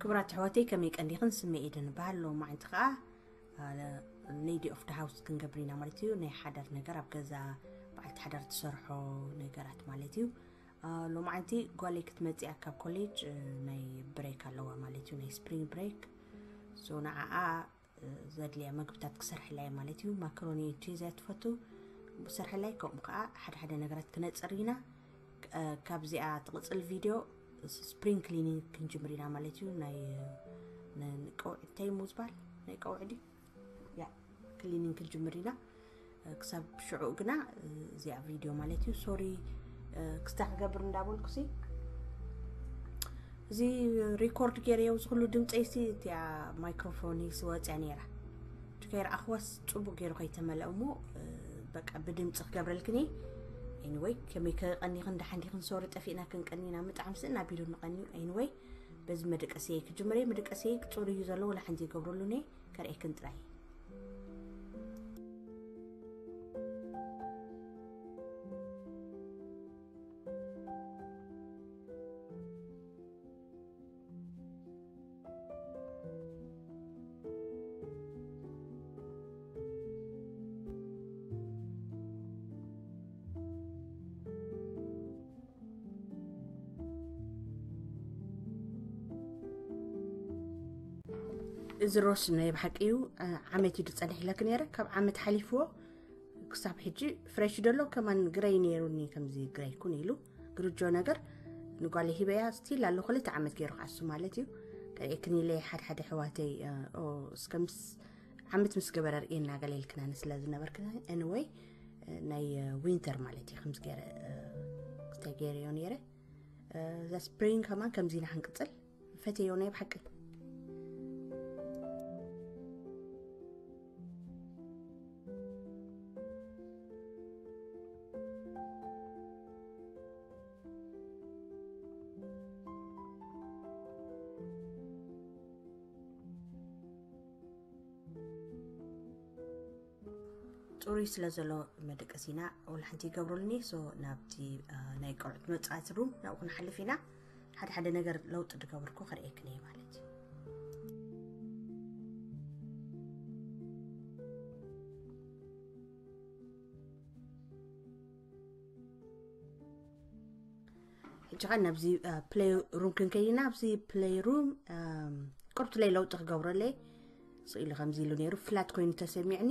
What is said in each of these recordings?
ክቡራት ኣሕዋተይ፣ ከመይ ቀንዲኽን? ስመ ኤደን በሃል። ሎማዓንቲ ከዓ ሌዲ ኦፍ ደ ሃውስ ክንገብር ኢና ማለት እዩ። ናይ ሓዳር ነገር፣ ኣብ ገዛ በዓልቲ ሓዳር ትሰርሖ ነገራት ማለት እዩ። ሎማዓንቲ ጓለይ ክትመፅያ ካብ ኮሌጅ ናይ ብሬክ ኣለዋ ማለት እዩ፣ ናይ ስፕሪንግ ብሬክ። ሶ ንዓኣ ዘድልያ መግብታት ክሰርሐላ እየ ማለት እዩ። ማካሮኒ ቺዝ እያ ትፈቱ፣ ሰርሐላይ። ከምኡ ከዓ ሓደ ሓደ ነገራት ክነፅር ኢና። ካብዚኣ ትቕፅል ቪድዮ ስፕሪንግ ክሊኒንግ ክንጅምር ኢና ማለት እዩ። ናይ ንቀውዒ እንታይ ሙ ዝበሃል ናይ ቀውዒ ድዩ? ያ ክሊኒንግ ክንጅምር ኢና። ክሳብ ሽዑ ግና እዚኣ ቪድዮ ማለት እዩ። ሶሪ ክስታ ክገብር እንዳበልኩ ሲ እዚ ሪኮርድ ገይረዮ ዝኩሉ ድምፀይ ሲ እቲኣ ማይክሮፎን ይስወፅያ ነይራ። ከይረኣኽዋስ ፅቡቅ ገይሩ ከይተመልአ እሞ በቃ ብድምፂ ክገብረልክኒ። ኤኒወይ ከመይ ከቀኒኽን ደሓን ዲኽን? ሶሪ ጠፊእና ክንቀኒና ምጣዕም ስእና ቢሉ ንቀንዩ። ኤኒወይ በዚ መደቀሰየ ክጅምር እየ። መደቀሰየ ፅሩይ እዩ ዘሎ፣ ወላ ሓንቲ ይገብረሉኒ። ከርእየክን ጥራይ። እዚ ሮስ ናይ ብሓቂ እዩ። ዓመት እዩ ዝፀንሕ ኢለክ ነይረ። ካብ ዓመት ሓሊፍዎ ክሳብ ሕጂ ፍሬሽ ደሎ ከማን ግረይ ነይሩኒ። ከምዚ ግረይ ኩን ኢሉ ግርጆ ነገር ንጓለ ሂበያ ስቲል ኣሎ። ክልተ ዓመት ገይሩ ክዓሱ ማለት እዩ። ከርእየክን ኢለ ሓደ ሓደ ኣሕዋተይ እስከምስ ዓመት ምስ ገበረ ርእየና ገለ ኢልክናኒ ስለ ዝነበርክና። ኤኒወይ ናይ ዊንተር ማለት እዩ። ከምዚ ገይረ ክስታይ ገይረዮ ነይረ። እዛ ስፕሪንግ ከማን ከምዚ ኢና ክንቅፅል። ፈትየዮ ናይ ብሓቂ። ፅሩይ ስለ ዘሎ መደቀሲና ወላ ሓንቲ ይገብሩልኒ። ሶ ናብቲ ናይ ቆልዑት መፃወቲ ሩም ናብኡ ክንሓልፍ ኢና። ሓደ ሓደ ነገር ለውጢ ዝገብርኩ ከርእየክን እየ ማለት እዩ። ሕጂ ኸ ናብዚ ፕሌይ ሩም ክንከይድ ኢና። ኣብዚ ፕሌይ ሩም ቁርብትለይ ለውጢ ክገብረለይ ስኢሉ ከምዚ ኢሉ ነይሩ፣ ፍላት ኮይኑ ተሰሚዕኒ።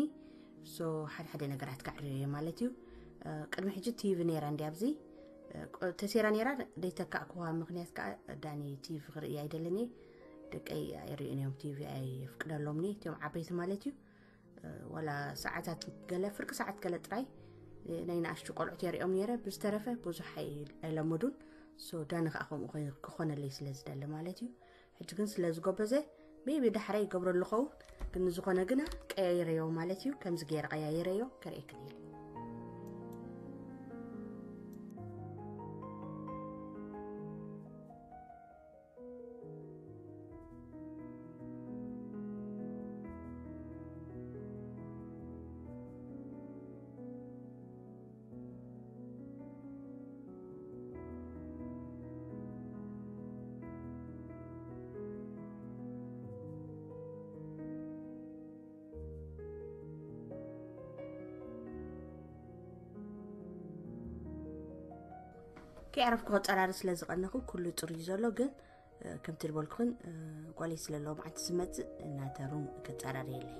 ሶ ሓደ ሓደ ነገራት ከዕርዮ እየ ማለት እዩ። ቅድሚ ሕጂ ቲቪ ነይራ እንዲ ኣብዚ ተሴራ ነይራ፣ ደይተካእክዋ ምክንያት ከዓ ዳኒ ቲቪ ክርኢ ኣይደልን እየ። ደቀይ ኣይርእዩን እዮም፣ ቲቪ ኣይፍቅደሎምኒ እቲኦም ዓበይቲ ማለት እዩ። ዋላ ሰዓታት ገለ ፍርቂ ሰዓት ገለ ጥራይ ናይ ንኣሽቱ ቆልዑት የርእዮም ነይረ። ብዝተረፈ ብዙሕ ኣይለመዱን። ሶ ዳኒ ከዓ ከምኡ ክኾነለይ ስለ ዝደሊ ማለት እዩ። ሕጂ ግን ስለ ዝጎበዘ ሜቢ ዳሕራይ ይገብረሉ ኸውን። ግን ዝኾነ ግና ቀያይረዮ ማለት እዩ። ከምዚ ገይረ ቀያይረዮ ከርእየክን እየ። ከይዕረፍኩ ከፀራሪ ስለ ዝቐነኹ ኩሉ ፅሩይ ዘሎ፣ ግን ከምቲ ዝበልኩኽን ጓለይ ስለ ኣለዎ መዓልቲ ዝመፅእ እናተሩም ክፀራር የለይ።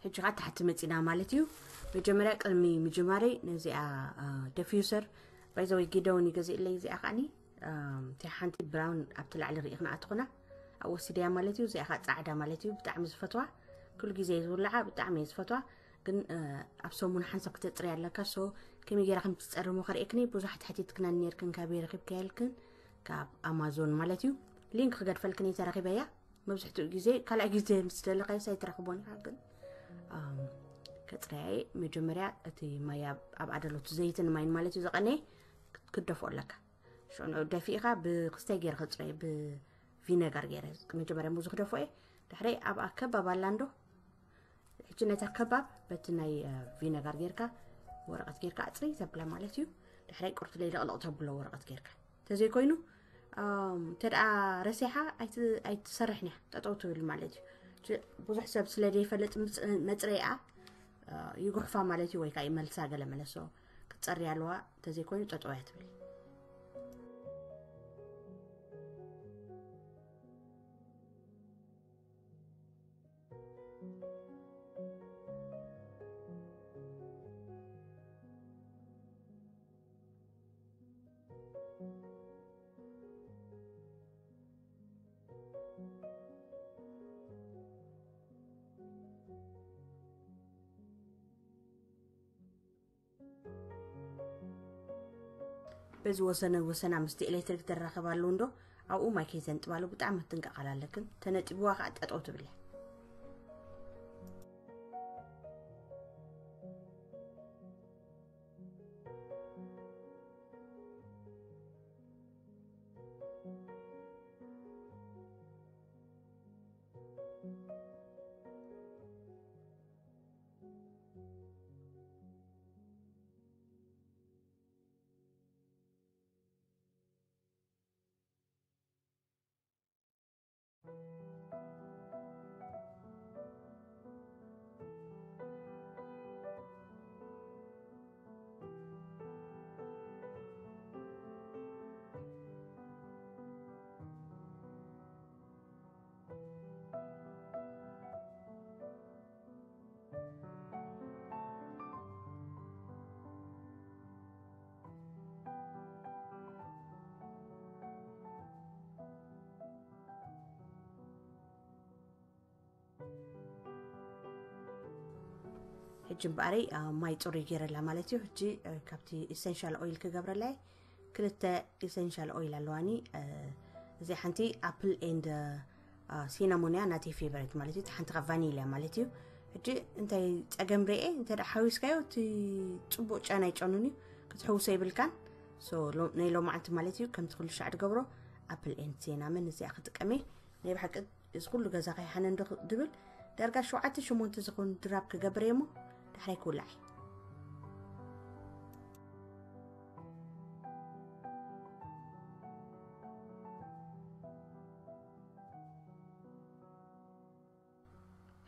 ሕጂ ከዓ ታሕቲ መፂና ማለት እዩ። መጀመርያ ቅድሚ ምጅማረይ ነዚኣ ደፊዩሰር ባይዘወይ ጊደውን ይገዝእለይ። እዚኣ ከዓኒ እቲኣ ሓንቲ ብራውን ኣብቲ ላዕሊ ርኢኽና ኣትኾና ኣብ ወሲደያ ማለት እዩ። እዚኣ ከዓ ፃዕዳ ማለት እዩ። ብጣዕሚ ዝፈትዋ፣ ኩሉ ግዜ ዝውልዓ፣ ብጣዕሚ እየ ዝፈትዋ። ግን ኣብ ሰሙን ሓንሳብ ክተፅርያ ኣለካ። ሶ ከመይ ገይራ ከም ትፀርሞ ከርእየክኒ ብዙሓት ሕቲትክና ነርክን፣ ካበይ ረኺብካ ያልክን፣ ካብ ኣማዞን ማለት እዩ። ሊንክ ክገድፈልክን እየ ተረኺበያ። መብዝሕትኡ ግዜ ካልኣይ ግዜ ምስ ደለኻዮ ኣይትረኽቦን ኢኻ። ግን ከፅረያየ መጀመርያ እቲ ማይ ኣብ ኣደሎት ዘይትን ማይን ማለት እዩ ዘቐነየ ክትደፍኦ ኣለካ። ሽዑ ንዑ ደፊእኻ ብክስታይ ገይረ ከፅረየ ብቪነጋር ገይረ መጀመርያ ሙዙ ክደፍኦ እየ። ድሕረይ ኣብኣ ከባብ ኣላ እንዶ ሕጂ ነታ ከባብ በቲ ናይ ቪነጋር ጌርካ ወረቐት ጌርካ ኣፅሪ ተብላ ማለት እዩ። ድሕረይ ቁርትለይ ለቕለቕ ተብሎ ወረቐት ጌርካ እንተዘይኮይኑ እንተ ደኣ ረሲሓ ኣይትሰርሕን እያ፣ ጠጠው ትብል ማለት እዩ። ብዙሕ ሰብ ስለ ዘይፈልጥ መፅረይኣ ይጉሕፋ ማለት እዩ፣ ወይ ከዓ ይመልሳ ገለ መለሶ ክትፀሪ ኣለዋ። እንተዘይኮይኑ ጠጠው እያ ትብል። በዚ ወሰነ ወሰና ምስቲ ኤሌክትሪክ ትራኸብ ኣለዉ እንዶ ኣብኡ ማይ ከይተንጥባሉ ብጣዕሚ ክትጥንቀቓላ ኣለክን። ተነጢብዋ ከዓ ጠጠው ትብል እያ። ሕጂ እምበኣረይ ማይ ፅሩይ ገይረላ ማለት እዩ። ሕጂ ካብቲ ኢሰንሻል ኦይል ክገብረላ እየ። ክልተ ኢሰንሻል ኦይል ኣለዋኒ። እዚ ሓንቲ ኣፕል ኤንድ ሲናሞን እያ፣ ናተይ ፌቨሬት ማለት እዩ። እቲ ሓንቲ ካ ቫኒል እያ ማለት እዩ። ሕጂ እንታይ ፀገም ርኤ፣ እንተ ደኣ ሓዊስካዮ እቲ ፅቡቕ ጨና ኣይጨኑን እዩ፣ ክትሕውሶ ይብልካን። ናይ ሎማዓንቲ ማለት እዩ ከምቲ ኩሉ ሻዕ ትገብሮ ኣፕል ኤንድ ሲናመን እዚኣ ክጥቀመ። ናይ ብሓቂ እዚ ኩሉ ገዛ ከይሓነ እንዶ ድብል ዳርጋ ሸውዓተ ሸሞንተ ዝኸውን ድራብ ክገብር እየ እሞ ዳሕራይ ክውላዕ እየ።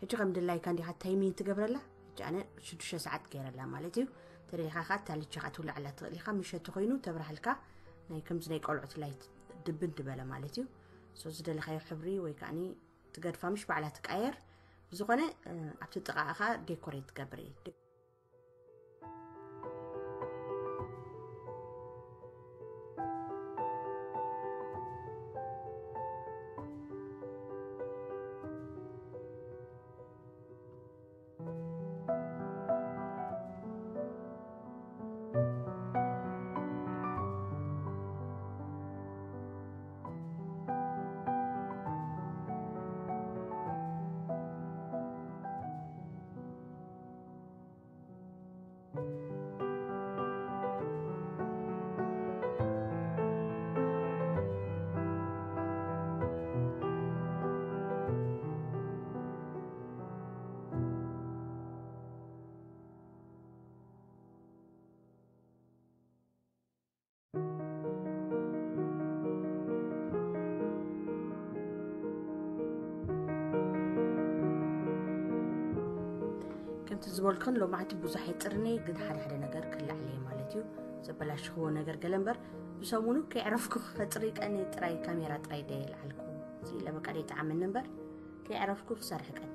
ሕጂ ከም ድላይካ እንዲኻ ታይሚን ትገብረላ። ሕጂ ኣነ ሽዱሽተ ሰዓት ገይረላ ማለት እዩ። ተደሊኻ ከዓ ታልቻ ከዓ ትውላዕላ ትኽእል ኢኻ። ምሸት ኮይኑ ተብርሃልካ ናይ ከምዚ ናይ ቆልዑት ላይት ድብን ድበለ ማለት እዩ። ሶ ዝደለኻዮ ሕብሪ ወይ ከዓኒ ትገድፋ ምሽ ባዕላ ትቃየር። ብዝኾነ ኣብቲ ጥቓ እኻ ዴኮሬት ትገብር እየ። ከምቲ ዝበልኩን ሎማዕቲ ብዙሕ የጥርኒ፣ ግን ሓደ ሓደ ነገር ክላዕለ ማለት እዩ። ዘበላሽኽዎ ነገር ገለ እምበር ብሰሙኑ ከይዕረፍኩ ክፈጥሪ ቀኒ ጥራይ ካሜራ ጥራይ ደየልዓልኩ። እዚ ኢለ በቃ ደይጠዓመኒ እምበር ከይዕረፍኩ ክሰርሕ ቀኒ።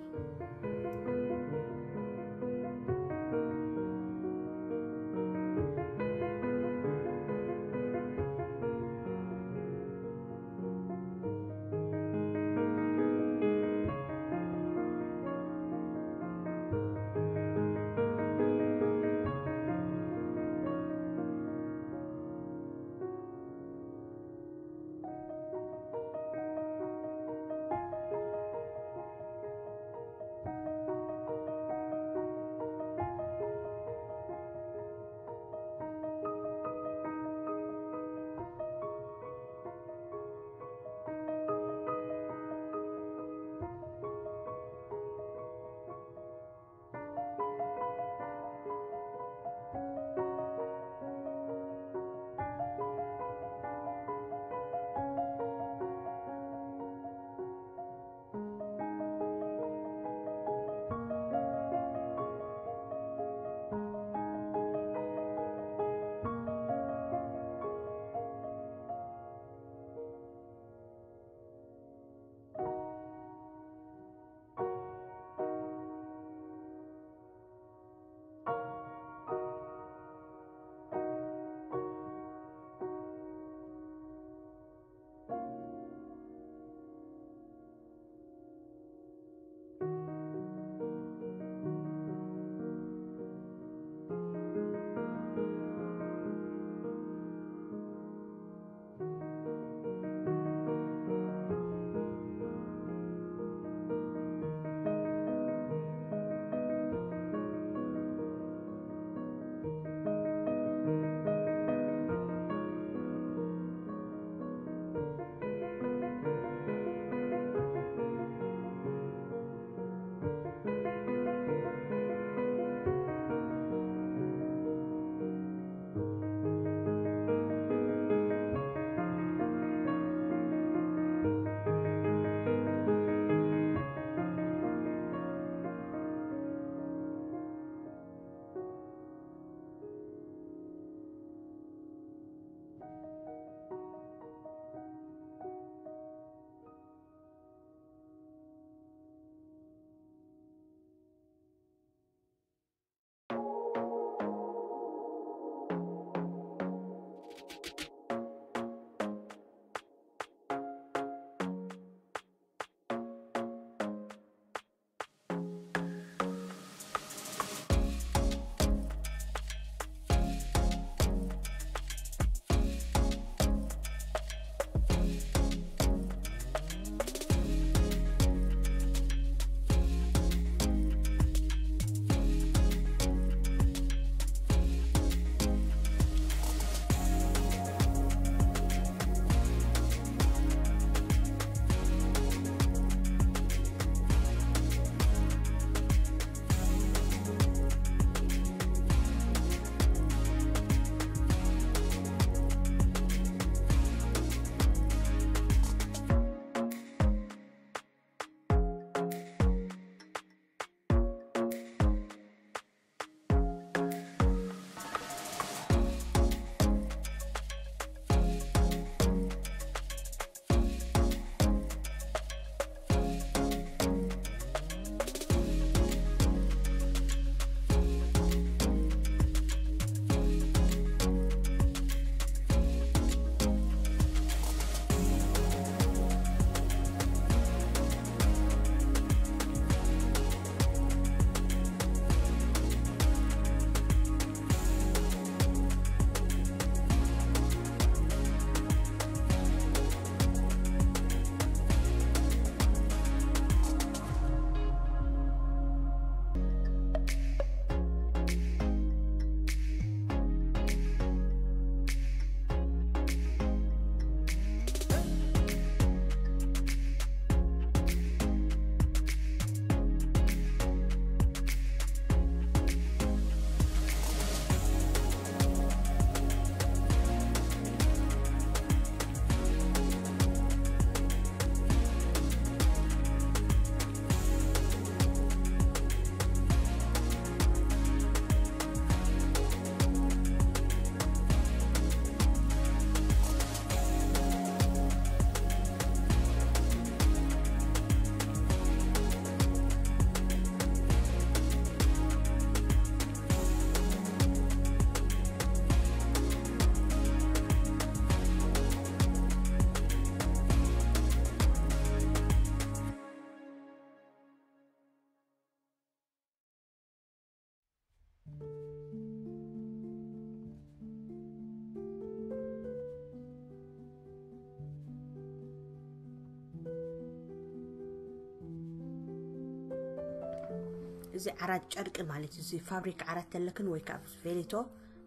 እዚ ዓራት ጨርቂ ማለት እዩ። እዚ ፋብሪክ ዓራት ተለክን ወይ ከዓ ቬሌቶ፣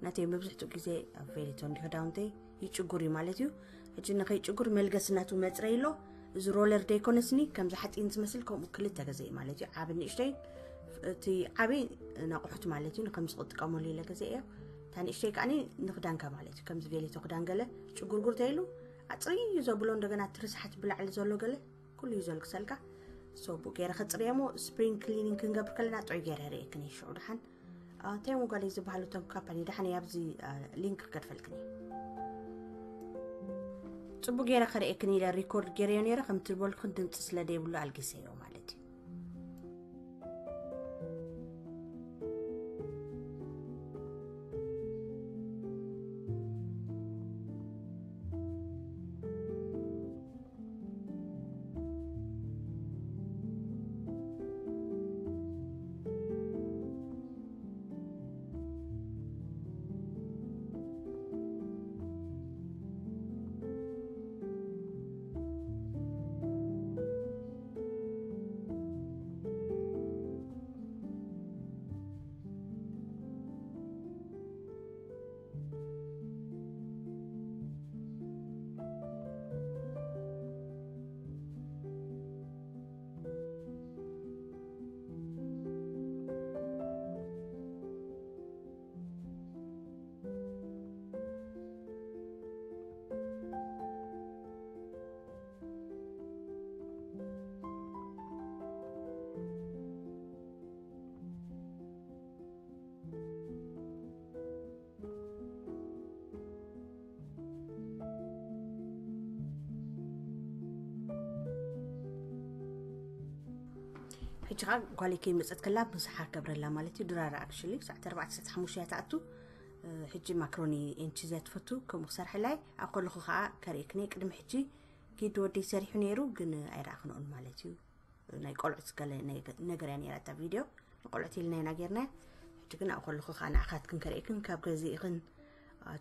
ናተይ መብዝሕትኡ ግዜ ኣብ ቬሌቶ እንዲ ክዳውንተይ ይጭጉር እዩ ማለት እዩ። ሕጂ ንኸይጭጉር መልገሲ ናቱ መፅረይ ኣሎ። እዚ ሮለር ደይኮነስኒ፣ ከምዚ ሓፂን ዝመስል ከምኡ ክልተ ገዘ እዩ ማለት እዩ። ዓቢ ንእሽተይ፣ እቲ ዓቢ ናቑሑት ማለት እዩ፣ ንከምዚ ክጥቀመሉ ኢለ ገዘ እዮ። እታ ንእሽተይ ከዓኒ ንክዳንካ ማለት እዩ። ከምዚ ቬሌቶ ክዳን ገለ ጭጉርጉር ተይሉ ኣፅርዩ ዘብሎ፣ እንደገና እቲ ርስሓት ብላዕሊ ዘሎ ገለ ኩሉ እዩ ዘልግሰልካ። ሶ ብኡ ገይረ ከፅርየ እሞ፣ ስፕሪንግ ክሊኒንግ ክንገብር ከለና ጥዑይ ገይረ ርእየክን እዩ። ሽዑ ደሓን ቴሞ ጓለይ ዝበሃሉ እቶም ካምፓኒ ደሓን ኣብዚ ሊንክ ክገድፈልክን እዩ። ፅቡቅ ገይረ ከርእየክን ኢለ ሪኮርድ ገይረዮ ነይረ። ከምቲ ዝበልኩን ድምፂ ስለ ደይብሉ ኣልጊሰዮ ማለት እዩ። ሕጂ ኸዓ ጓለይ ከይመፀት ከላ ምሳሓ ገብረላ ማለት እዩ። ድራር ኣክሽሊ ሰዓት ኣርባዕተ ሰዓት ሓሙሽተ እያ ትኣቱ። ሕጂ ማክሮኒ ኤንቺዝ እያ ትፈቱ። ከምኡ ክሰርሐላ እየ። ኣብ ከለኹ ኸዓ ከርእየክኒ ቅድሚ ሕጂ ጊድ ወደይ ሰሪሑ ነይሩ፣ ግን ኣይረኣኽንኦን ማለት እዩ። ናይ ቆልዑት ገለ ነገር እያ ነይራ እታ ቪድዮ። ንቆልዑት ኢልና ኢና ጌርናያ። ሕጂ ግን ኣብ ከለኹ ከዓ ንዓኻትክን ከርእየክን ካብ ገዚእኽን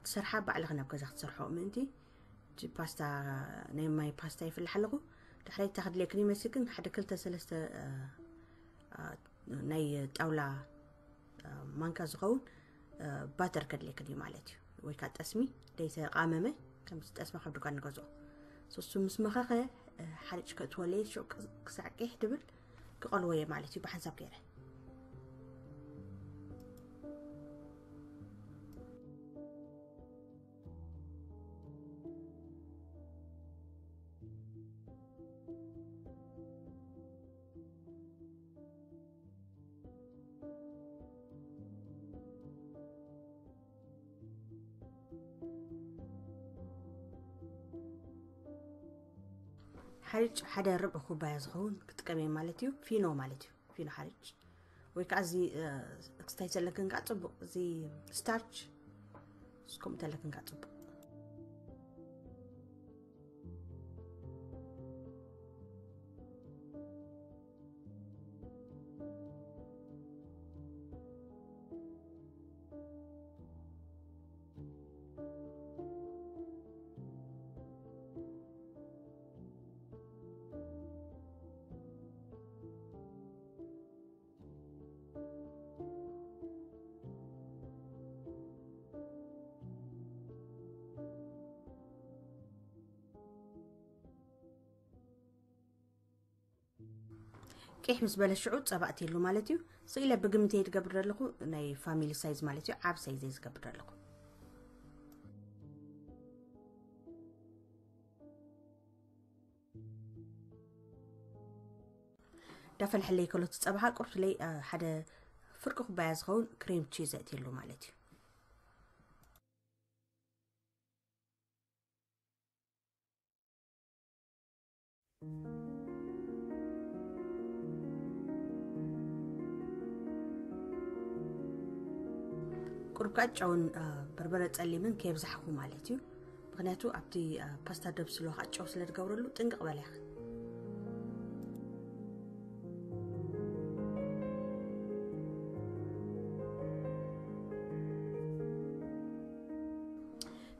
ትሰርሓ ባዕልኽን ኣብ ገዛ ክትሰርሖ ምእንቲ። እቲ ፓስታ ናይ ማይ ፓስታ ይፍልሕ ኣለኹ። ድሕረይ እታ ክድልየክን ይመስልክን ሓደ ክልተ ሰለስተ ናይ ጣውላ ማንካ ዝኸውን ባተር ከድልየክን እዩ ማለት እዩ። ወይ ከዓ ጠስሚ ደይተቃመመ ከምዚ ጠስሚ ካብ ድኳን ንገዝኦ። ሶሱ ምስ መኸኸ ሓርጭ ከእትወለየ ሽዑ ክሳዕ ቂሕ ድብል ክቐልወየ ማለት እዩ ብሓንሳብ ገይረ። ሓርጭ ሓደ ርብዒ ኩባያ ዝኸውን ክጥቀም እየ ማለት እዩ። ፊኖ ማለት እዩ፣ ፊኖ ሓርጭ። ወይ ከዓ እዚ ክስታይ ዘለክን ከዓ ፅቡቅ፣ እዚ ስታርች ስኩም ተለክን ከዓ ፅቡቅ። ቂሕ ምስ በለ ሽዑ ፀባእቲ የሉ ማለት እዩ። ስኢለ ብግምት እየ ዝገብር ዘለኹ፣ ናይ ፋሚሊ ሳይዝ ማለት እዩ። ዓብ ሳይዝ እየ ዝገብር ዘለኹ። ዳፈልሐለይ ከሎ እቲ ፀባኻ ቁርብትለይ ሓደ ፍርቂ ኩባያ ዝኸውን ክሬም ቺዝ ኣእትየሉ ማለት እዩ። ቁሩብ ከዓ ጨውን በርበረ ፀሊምን ከየብዛሕኹ ማለት እዩ። ምክንያቱ ኣብቲ ፓስታ ደብስሎ ከዓ ጨው ስለ ትገብረሉ ጥንቅቕ በለ ኢኻ።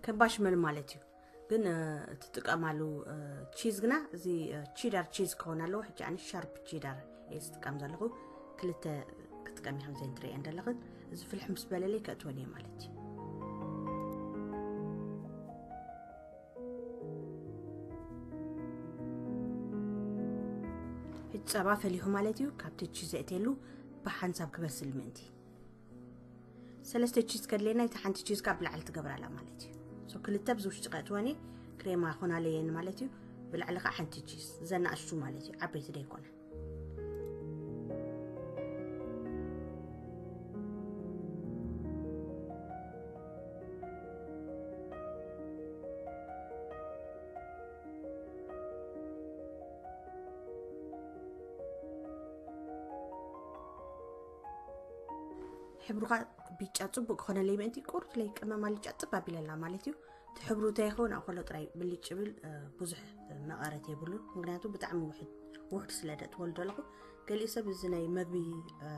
ከም ባሽመል ማለት እዩ። ግን ትጥቀማሉ ቺዝ ግና እዚ ቺዳር ቺዝ ክኸውን ኣለዎ። ሕጂ ኣነ ሻርፕ ቺዳር እየ ዝጥቀም ዘለኹ። ክልተ ጥቀሚ ከምዘን ትርእየን ዘለኽን። እዚ ፍልሕ ምስ በለለይ ከእትወን እየ ማለት እዩ። ሕጂ ጸባ ፈሊሑ ማለት እዩ። ካብቲ ቺዝ ዘእትየሉ ብሓንሳብ ክበስል ምእንቲ ሰለስተ ቺዝ ከድለየና፣ እቲ ሓንቲ ቺዝ ካብ ላዕሊ ትገብራላ ማለት እዩ። ሶ ክልተ ብዚ ውሽጢ ከእትወኒ ክሬማ ኾናለየን ማለት እዩ። ብላዕሊ ከዓ ሓንቲ ቺዝ ዘናእሽቱ ማለት እዩ፣ ዓበይቲ ደይኮነ። ሕብሩኻ ቢጫ ጽቡቅ ክኾነለይ ምእንቲ ቁርት ለይ ቀመም ኣልጫ ጽብ ኣቢለላ ማለት እዩ። እቲ ሕብሩ እንታይ ይኸውን ኣብ ከሎ ጥራይ ብልጭ ይብል፣ እ፣ ብዙሕ መቐረት የብሉን። ምክንያቱ ብጣዕሚ ውሕድ፣ ውሕድ ስለ ደጥወል ዘለኹ። ገሊኡ ሰብ እዚ ናይ መግቢ፣ እ፣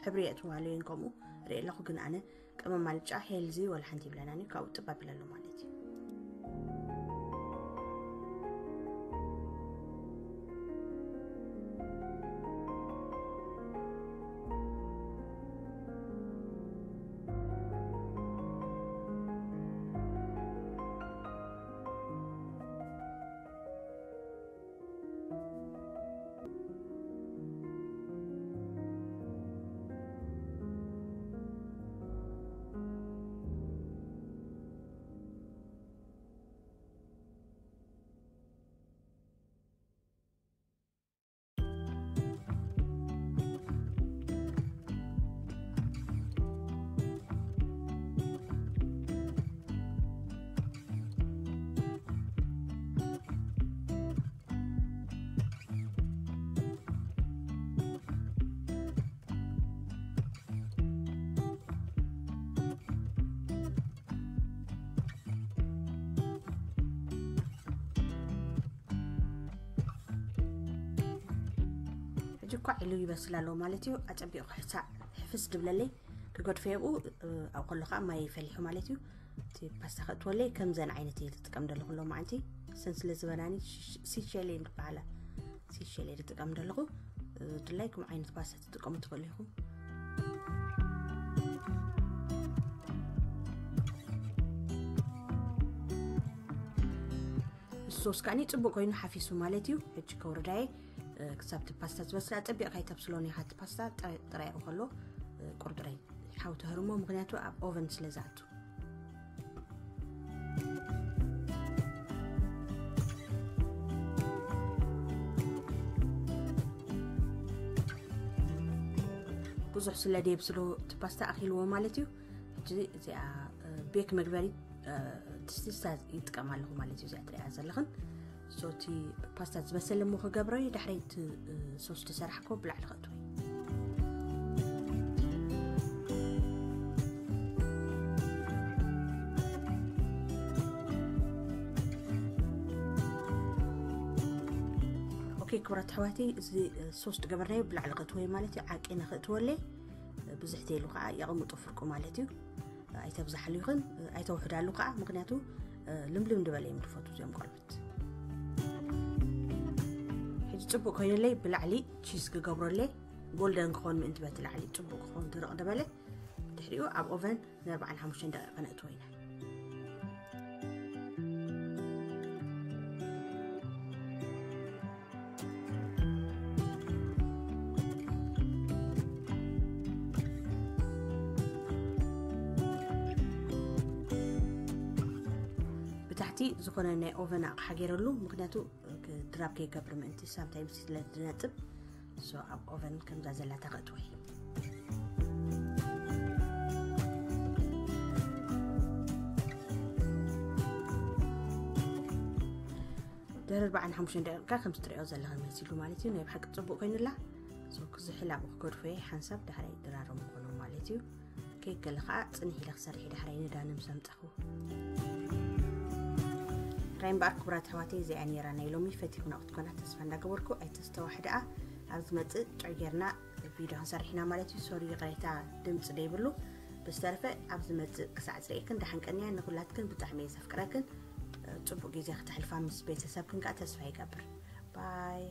ሕብሪ የእትዋሉ እየን ከምኡ ርኢ ኣለኹ። ግን ኣነ ቀመም ኣልጫ ሄልዚ ወላ ሓንቲ ይብለናኒ ካብኡ ጥብ ኣቢለሉ ማለት እዩ። ሕጂ እኳ ኢሉ ይበስል ኣሎ ማለት እዩ። ኣጸቢቑ ክሕሳእ ሕፍስ ድብለለይ ክገድፎ የብኡ፣ እ፣ ኣብ ከሎ ከዓ ማይ ፈሊሑ ማለት እዩ። እቲ ፓስታ ከእትወለይ ከምዘን ዓይነት እየ ዝጥቀም ዘለኹ ሎማዓንቲ። ሰን ስለ ዝበናኒ ሽ-፣ ሲሸል እየን ዝበሃላ። ሲሸል እየ ዝጥቀም ዘለኹ። እ፣ ድላይኩም ዓይነት ፓስታ ትጥቀሙ ትኽእሉ ኢኹም። ሶስ ከዓኒ ጽቡቅ ኮይኑ ሓፊሱ ማለት እዩ። ሕጂ ከውርዳየ፣ እ፣ ክሳብ እቲ ፓስታ ዝበስላ ጸቢቕካ ይተብስሎን ኢኻ። እቲ ፓስታ ጥራይ፣ ጥራይ ከሎ፣ እ፣ ቁርጥራይ ሓው ትህርሞ፣ ምኽንያቱ ኣብ ኦቨን ስለ ዝኣቱ። ብዙሕ ስለ ደየብስሎ እቲ ፓስታ ኣኺልዎ ማለት እዩ። ሕጂ እዚኣ፣ እ፣ ቤክ መግበሪ፣ እ፣ ድስቲ ይጥቀም ኣለኹ ማለት እዩ። እዚኣ ትሪኣ ዘለኽን። ሶ እቲ ፓስታ ዝበሰለ እሞ ክገብሮ እዩ። ድሕሪ እቲ፣ እ፣ ሶስ ዝሰራሕኮ ብላዕሊ ከእትዎ እዩ። ኦኬ፣ ክቡራት ኣሕዋተይ፣ እዚ፣ እ፣ ሶስ ዝገበርናዮ ብላዕሊ ከእትዎ እዩ ማለት እዩ። ዓቂነ ከእትወለይ፣ እ፣ ብዙሕ ተይሉ ከዓ የቕምጦ ፍርቁ ማለት እዩ። ኣይተብዛሕሉ ይኹን፣ ኣይተውሕዳሉ ከዓ፣ ምኽንያቱ፣ እ፣ ልምልም ዝበለ እዮም ዝፈቱ እዚኦም ቆልዑት። ሕጂ ጽቡቅ ኮይኑለይ ብላዕሊ ቺዝ ክገብረለይ፣ ጎልደን ክኾን ምእንቲ በቲ ላዕሊ ጽቡቅ ክኾን ድርቕ ዝበለ፣ ድሕሪኡ ኣብ ኦቨን ንኣርባዓን ሓሙሽተን ደቂቕ ከነእትዎ ኢና። ብታሕቲ ዝኾነ ናይ ኦቨን ኣቕሓ ገይረሉ፣ ምኽንያቱ ድራብ ከይገብር ምእንቲ ሳምታይምስ ስለ ዝነጥብ። ሶ ኣብ ኦቨን ከምዛ ዘላ ተቐጥወይ። ድሕሪ ኣርባዓን ሓሙሽተን ደቂቃ ከም ትሪኦ ዘለኽን መሲሉ ማለት እዩ። ናይ ብሓቂ ጽቡቕ ኮይኑላ። ሶ ክዝሕል ኣብኡ ክገድፎ እየ። ሓንሳብ ዳሕራይ ድራሮም ምኾኖም ማለት እዩ። ኬክ ገለ ኸዓ ጽንሕ ኢለ ክሰርሕ እየ ዳሕራይ ንዳነ ምስ ኣምጻኹ። ራይ እምበኣር ክቡራት ኣሕዋተይ፣ እዚኣ ነይራ ናይ ሎሚ። ፈቲኹና ክትኮና ተስፋ እንዳገበርኩ፣ ኣይተስተዋሕ ደኣ። ኣብ ዝመጽእ ጥዑይ ጌርና ቪድዮ ክንሰርሕ ኢና ማለት እዩ። ሶሪ፣ ይቕሬታ፣ ድምጺ ደይብሉ። ብዝተረፈ ኣብ ዝመጽእ ክሳዕ ዝርእየክን ደሓን ቀንያ። ንኹላትክን ብጣዕሚ እየ ዘፍቅረክን። ጽቡቕ ግዜ ክተሕልፋ ምስ ቤተሰብክን ከኣ ተስፋ ይገብር። ባይ።